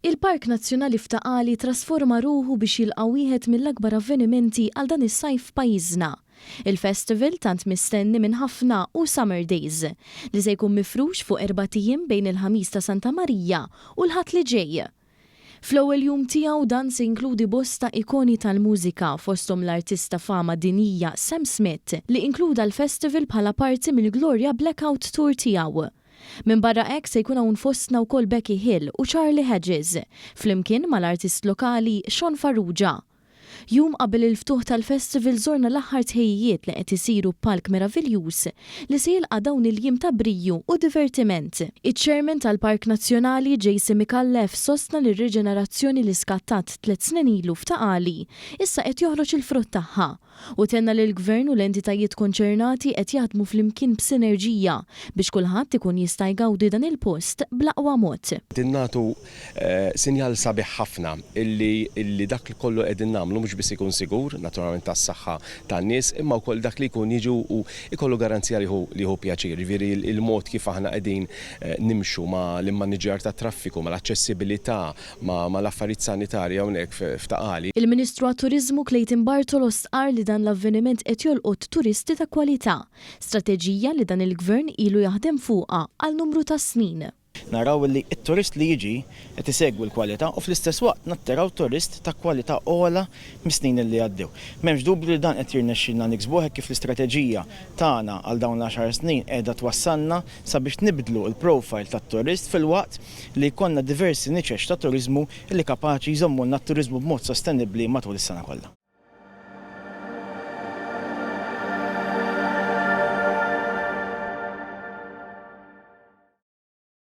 Il-Park Nazzjonali f'Ta' Qali trasforma ruħu biex jilqa' wieħed mill-akbar avvenimenti għal dan is-sajf f'pajjiżna. Il-festival tant mistenni minn ħafna hu Summer Days, li se jkun mifrux fuq erbat ijiem bejn il-Ħamis ta' Santa Marija u l-Ħadd li ġej. Fl-ewwel jum tiegħu dan se jinkludi bosta ikoni tal-mużika fosthom l-artist ta' fama dinjija Sam Smith li inkluda l-festival bħala parti mill-Gloria Blackout Tour tiegħu. Minbarra hekk se jkun hawn fostna wkoll Becky Hill u Charlie Hedges, flimkien mal-artist lokali Sean Farrugia. Jum qabel il-ftuħ tal-festival żorna l-aħħar tħejjijiet li qed isiru b'palk meraviljuż li se jilqa' dawn il-jiem ta' briju u divertiment. Iċ-Chairman tal-Park Nazzjonali, Jason Micallef, sostna li r-riġenerazzjoni li skattat tlett snin ilu f'Ta' Qali issa qed joħroġ il-frott tagħha u tenna li l-Gvern u l-entitajiet konċernati qed jaħdmu flimkien b'sinerġija biex kulħadd ikun jista' jgawdi dan il-post bl-aqwa mod. Qegħdin nagħtu sinjal sabiħ ħafna illi illi dak li kollu qegħdin nagħmlu mhux biss ikun sigur, naturalment għas-saħħa tan-nies, imma wkoll dak li jkun jiġi u jkollu garanzija li jieħu li jieħu pjaċir. Jiġifieri l-mod kif aħna qegħdin nimxu ma' l-immaniġġjar tat-traffiku, mal-aċċessibilità, ma' l-affarijiet sanitarji hawnhekk f'Ta' Qali. Il-Ministru għat-Turiżmu Clayton Bartolo stqarr li dan l-avveniment qed jolqot turisti ta' kwalità, strateġija li dan il-Gvern ilu jaħdem fuqha għal numru ta' snin. Naraw li t-turist li jiġi qed isegwi l-kwalità u fl-istess waqt nattiraw turist ta' kwalità ogħla mis-snin li għaddew. M'hemmx dubju li dan qed jirnexxilna niksbuh hekk kif l-istrateġija tagħna għal dawn l-għaxar snin qiegħda twassalna sabiex nibdlu l-profile tat-turist filwaqt li jkollna diversi niċeċ ta' turiżmu li kapaċi jżommulna t-turiżmu b'mod sostenibbli matul is-sena kollha.